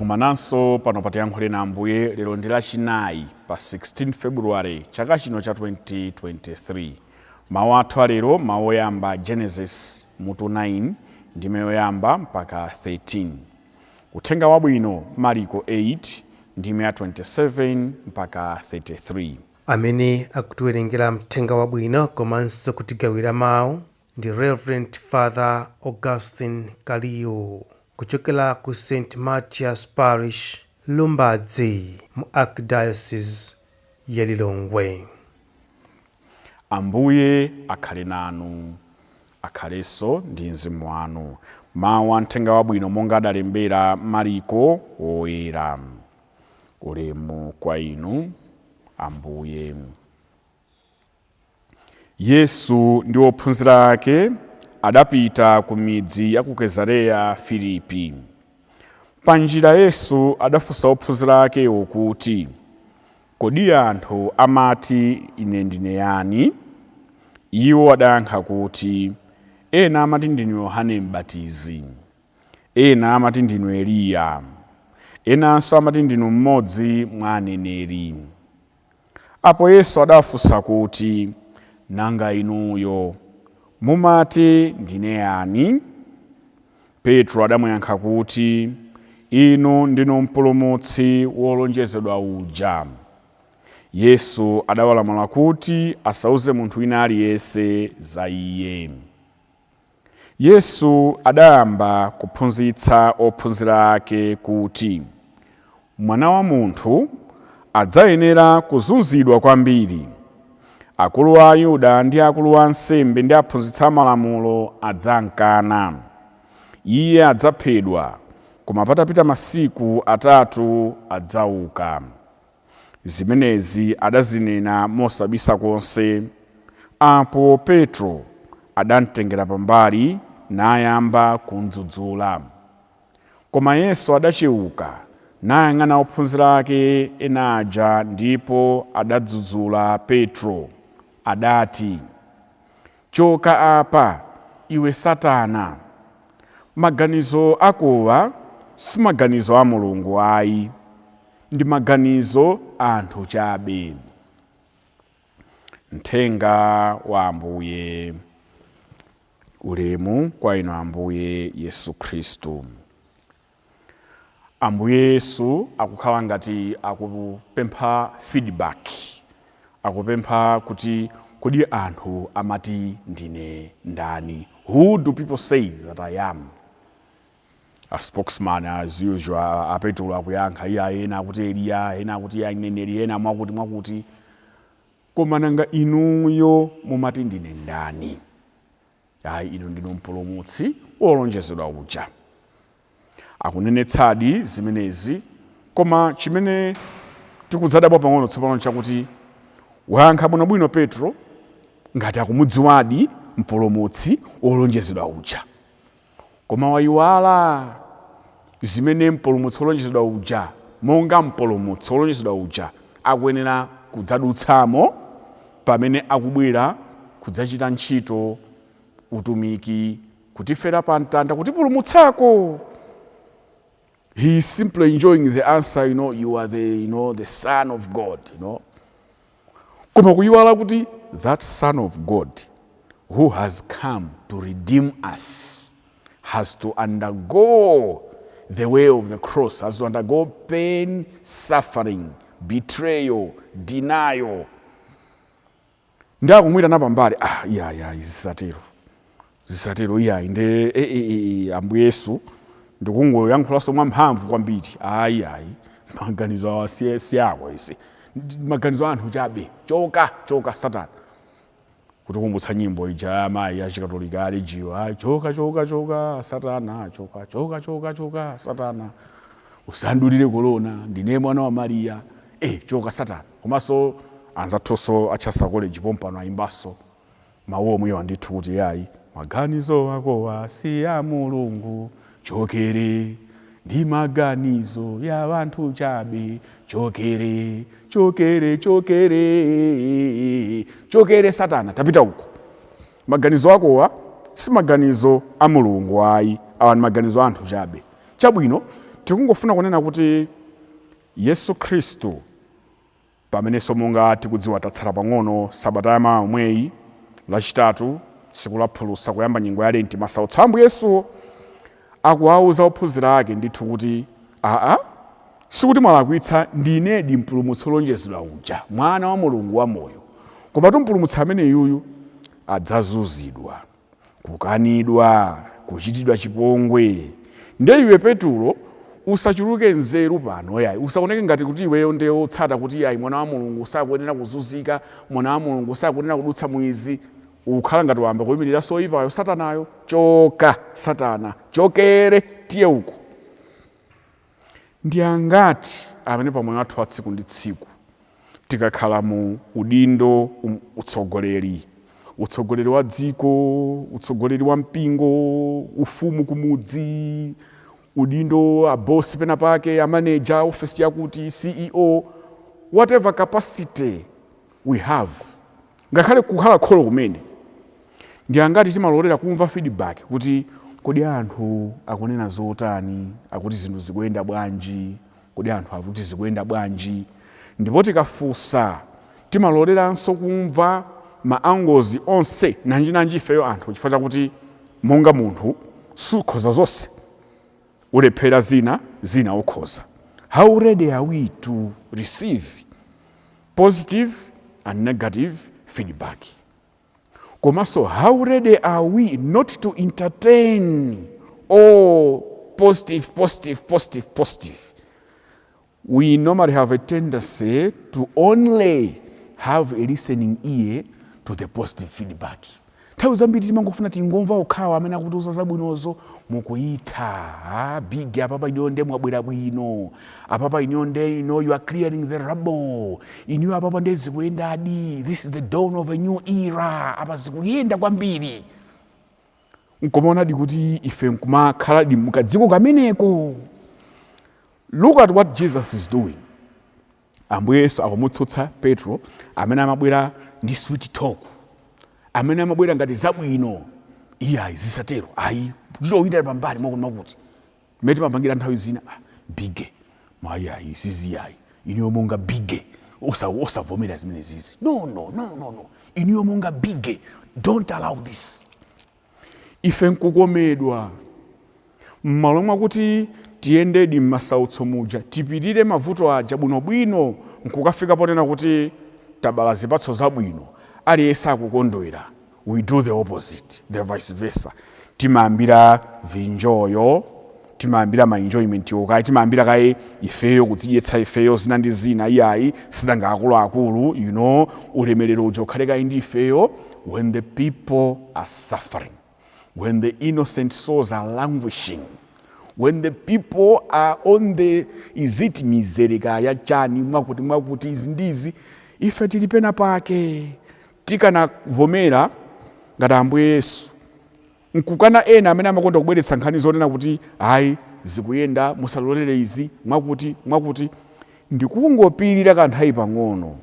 Takumananso pano pa Tiyankhule na Ambuye. Lero ndi Lachinayi pa 16 February chaka chino cha 2023. Mawu athu alero, mawu oyamba, Genesis mutu 9 ndime yoyamba mpaka 13. Uthenga Wabwino, Mariko 8 ndime ya 27 mpaka 33. Amene akutiwerengera Mthenga Wabwino komanso kutigawira mawu ndi Reverend Father Augustine Kaliu kuchokera ku St Mathias Parish, Lumbadzi, mu Archdiocese ya Lilongwe. Ambuye akhale nanu. Akhalenso ndi mzimu wanu. Mawu a Mthenga Wabwino monga adalembera Mariko Woyera. Ulemu kwa inu, Ambuye. Yesu ndi ophunzira ake adapita ku midzi ya ku Kesareya Filipi. Pa njira Yesu adafunsa ophunzira akewo kuti, "Kodi anthu amati ine ndine yani?" Iwo adayankha kuti, "Ena amati ndinu Yohane Mbatizi, ena amati ndinu Eliya, enanso amati ndinu mmodzi mwa aneneri." Apo Yesu adafunsa kuti, "Nanga inuyo mumati ndine yani?" Petro adamuyankha kuti, "Inu ndinu Mpulumutsi wolonjezedwa uja." Yesu adawalamula kuti asauze munthu wina aliyense za iye. Yesu adayamba kuphunzitsa ophunzira ake kuti, "Mwana wa Munthu adzayenera kuzunzidwa kwambiri. Akulu a Ayuda ndi akulu a ansembe ndi aphunzitsi amalamulo adzamkana. Iye adzaphedwa, koma patapita masiku 3 adzauka." Zimenezi adazinena mosabisa konse. Apo Petro adamtengera pambali nayamba kumdzudzula. Koma Yesu adachewuka nayang'ana ophunzira ake ena aja ndipo adadzudzula Petro. Adati, "Choka apa, iwe Satana! Maganizo akowa si maganizo a Mulungu ayi, ndi maganizo a anthu chabe." Mthenga wa Ambuye. Ulemu kwa inu, Ambuye Yesu Khristu. Ambuye Yesu akukhala ngati akupempha feedback, akupempha kuti, "Kodi anthu amati ndine ndani? Who do people say that I am?" A spokesman, as usual, a Petro akuyankha, "Iye, ena akuti Eliya, ena akuti ya mneneri, ena mwakuti mwakuti, koma nanga inuyo mumati ndine ndani?" "Ayi, inu ndinu Mpulumutsi wolonjezedwa uja." Akunenetsadi zimenezi, koma chimene tikudzadabwa pang'ono tsopano nchakuti wayankha bwinobwino Petro ngati akumudziwadi Mpulumutsi wolonjezedwa uja, koma wayiwala zimene Mpulumutsi wolonjezedwa uja, monga Mpulumutsi wolonjezedwa uja, akuyenera kudzadutsamo pamene akubwera kudzachita ntchito, utumiki, kutifera pa mtanda, kutipulumutsako. He is simply enjoying the answer, "You are the Son of God," koma kuyiwala kuti that Son of God who has come to redeem us has to undergo the way of the cross, has to undergo pain, suffering, betrayal, denial. Ndi akumwitana pambali, "Ah, iya, zisatero, zisatero, iyayi." Nde Ambuye Yesu ndikungoyankhulanso mwamphamvu kwambiri, "Ayi, ayi, maganizo awa si ako, isi maganizo a anthu chabe. Choka, choka, Satana." Kutikumbutsa nyimbo ija ya amayi achikatolika, alejiyo, "Ah, choka, choka, choka, Satana, choka, choka, choka, choka, Satana, usandulire korona, ndine mwana wa Mariya, choka Satana." Komanso anzathunso a Chancellor College pompano ayimbanso mawu omwewa ndithu kuti, "Yayi, maganizo akowa si ya Mulungu, chokere, ndi maganizo ya wanthu chabe, chokere, chokere, chokere, chokere, Satana, tapita uko. Maganizo akowa si maganizo a Mulungu ayi, awa ndi maganizo a anthu chabe." Chabwino, Tikungofuna kunena kuti Yesu Khristu, pamenenso monga tikudziwa tatsala pang'ono sabata ya mawa omweyi, Lachitatu, tsiku la phulusa, kuyamba nyengo ya Lenti, masautso a Ambuye Yesuwo, akuwauza ophunzira ake ndithu kuti, "Aa, sikuti mwalakwitsa, ndinedi mpulumutsi wolonjezedwa uja, mwana wa Mulungu wamoyo. Komatu mpulumutsi ameneyuyu adzazunzidwa, kukanidwa, kuchitidwa chipongwe. Ndiye iwe Petulo, usachuluke nzeru pano yayi, usaoneke ngati kuti iweyo ndiye wotsata kuti yayi, mwana wa Mulungu sakuyenera kuzunzika, mwana wa Mulungu sakuyenera kudutsa mwizi. Ukhala ngati wamba kuyimirira soyipayo, Satanayo. Choka Satana, chokere, tiye uko." Ndi angati amene pamoyo wathu wa tsiku ndi tsiku, tikakhala mu udindo, utsogoleri wa dziko, utsogoleri wa mpingo, ufumu kumudzi, udindo abosi pena pake, amaneja ofesi yakuti, CEO, whatever capacity we have, ngakhale kukhala kholo kumene, ndi angati timalolera kumva feedback kuti kodi anthu akunena zotani, akuti zinthu zikuyenda bwanji, kodi anthu akuti zikuyenda bwanji? Ndipo tikafunsa, timaloleranso kumva ma angles onse, nanjinanji ifeyo anthu, chifukwa chakuti monga munthu sukhoza zonse, ulephera zina, zina ukhoza. How ready are we to receive positive and negative feedback? Komanso how ready are we not to entertain all positive, positive, positive, positive? We normally have a tendency to only have a listening ear to the positive feedback. Nthawi zambiri timangofuna tingomva okhawa amene akutiuza zabwinozo: "Mukuyitha, ah, big, apapa iniyo nde mwabwera bwino, apapa iniyo nde you are clearing the rubble, iniyo apapa nde zikuyendadi, this is the dawn of a new era, apa zikuyenda kwambiri." Nkumaonadi kuti ife nkumakhaladi mukadziko kameneko. Look at what Jesus is doing. Ambuye Yesu akumutsutsa Petro amene amabwera ndi sweet talk, amene amabwera ngati zabwino: "Iye ayi, zisatero ayi, kuchita pambali mwakuti mwakuti." Mmene timapangira nthawi zina: "Ah, big, mayi, ayi, sizi ayi, iniyo monga big osavomera zimene zizi. No, no, no, no, no, iniyo monga big, don't allow this." Ife nkukomedwa, m'malo mwakuti tiyendedi m'masautso muja, tipirire mavuto aja bwinobwino, nkukafika ponena kuti tabala zipatso zabwino, aliyense akukondwera, we do the opposite, the vice versa. Timayambira vinjoyo, timayambira ma enjoyment yokayi, timayambira kaye ifeyo kudzidyetsa ifeyo zina ndi zina: "Iyayi, sidanga akuluakulu, ulemerero uja ukhale kayi ndi ifeyo." When the people are suffering, when the innocent souls are languishing, when the people are on the, is it mizereka ya chani, mwakuti mwakuti, izi ndizi, ife tili pena pake. Tikanavomera ngati Ambuye Yesu, nkukana ena amene amakonda kubweretsa nkhani zonena kuti ayi, zikuyenda, musalolere izi, mwakuti mwakuti, ndikungopirira kanthawi pang'ono,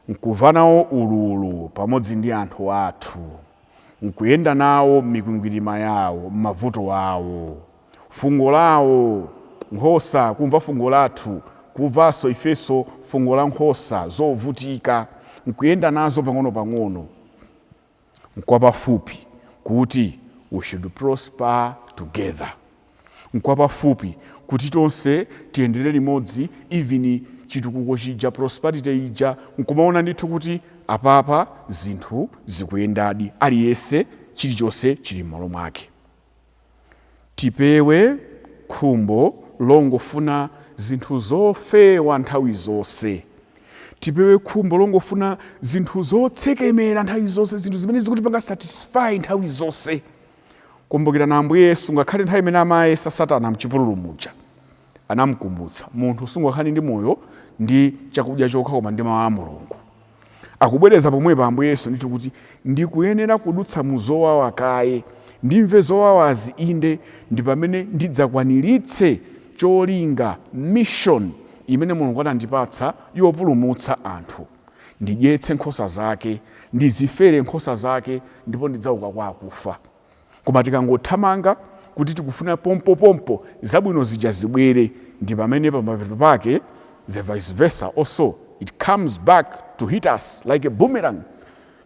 nkuva nawo ululu pamodzi ndi anthu athu, nkuyenda nawo m'mikwingwirima yawo, m'mavuto awo, fungo lawo nkhosa kumva fungo lathu, kumvanso ifenso fungo la nkhosa zovutika, nkuyenda nazo pang'ono-pang'ono, nkwapafupi kuti we should prosper together, nkwapafupi kuti tonse tiyendere limodzi, even chitukuko chija, prosperity ija, nkumaona ndithu kuti apapa zinthu zikuyendadi, aliyense chilichonse chili m'malo mwake. Tipewe khumbo longofuna zinthu zofewa nthawi zonse. Tipewe khumbo longofuna zinthu zotsekemera nthawi zonse, zinthu zimene zikutipanga satisfy nthawi zonse. Kumbukira na Ambuye Yesu, ngakhale nthawi imene amayesa Satana mchipululu muja, anamukumbutsa: "Munthu sungakhale ndi moyo ndi chakudya chokha, koma ndi mawu a Mulungu." Akubwereza pomwepo Ambuye Yesu ndithu kuti ndikuyenera kudutsa mu zowawa kaye, ndimve zowawazi, inde, ndi pamene ndidzakwaniritse cholinga, mission imene Mulungu anandipatsa yopulumutsa anthu, ndidyetse nkhosa zake, ndizifere nkhosa zake, ndipo ndidzauka kwa akufa. Koma tikangothamanga Kuti tikufuna pompopompo zabwino zija zibwere, ndi pamene pamapeto pake the vice versa also, it comes back to hit us like a boomerang.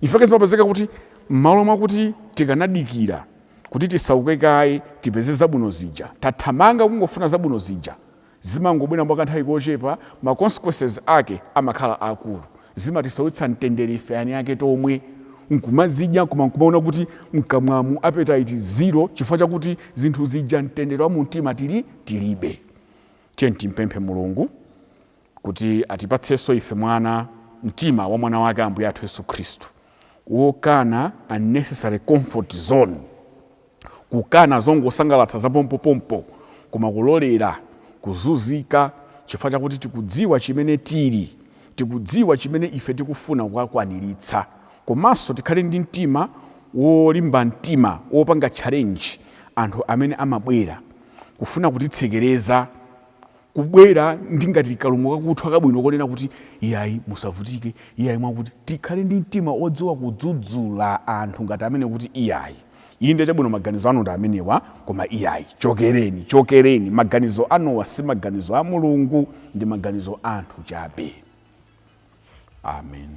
Ifeke zimapezeka kuti m'malo mwakuti tikanadikira kuti tisauke kaye tipeze zabwino zija, tathamanga kungofuna zabwino zija, zimangobwera mwa kanthawi kochepa, ma consequences ake amakhala akulu, zimatisautsa mtendere ife ani ake tomwe, nkumazidya koma nkumaona kuti mkamwamu appetite zero, chifukwa chakuti zinthu zija mtendere wa mumtima tilibe. Tiye timpemphe Mulungu kuti atipatsenso ife mwana mtima wa mwana wake Ambuye athu Yesu Khristu, wokana unnecessary comfort zone, kukana zongosangalatsa zapompopompo, koma kulolera kuzunzika chifukwa chakuti tikudziwa chimene tili, tikudziwa chimene ife tikufuna kukakwaniritsa. Komanso tikhale ndi mtima wolimba mtima wopanga challenge anthu amene amabwera kufuna kutitsekereza, kubwera ndi ngati kalungo kakuthwa kabwino konena kuti iyayi, musavutike, iyayi, mwakuti. Tikhale ndi mtima odziwa kudzudzula anthu ngati amene kuti iyayi, inde chabwino, maganizo anu ndi amenewa, koma iyayi, chokereni, chokereni, maganizo anuwa si maganizo a Mulungu, ndi maganizo a anthu chabe. Amen.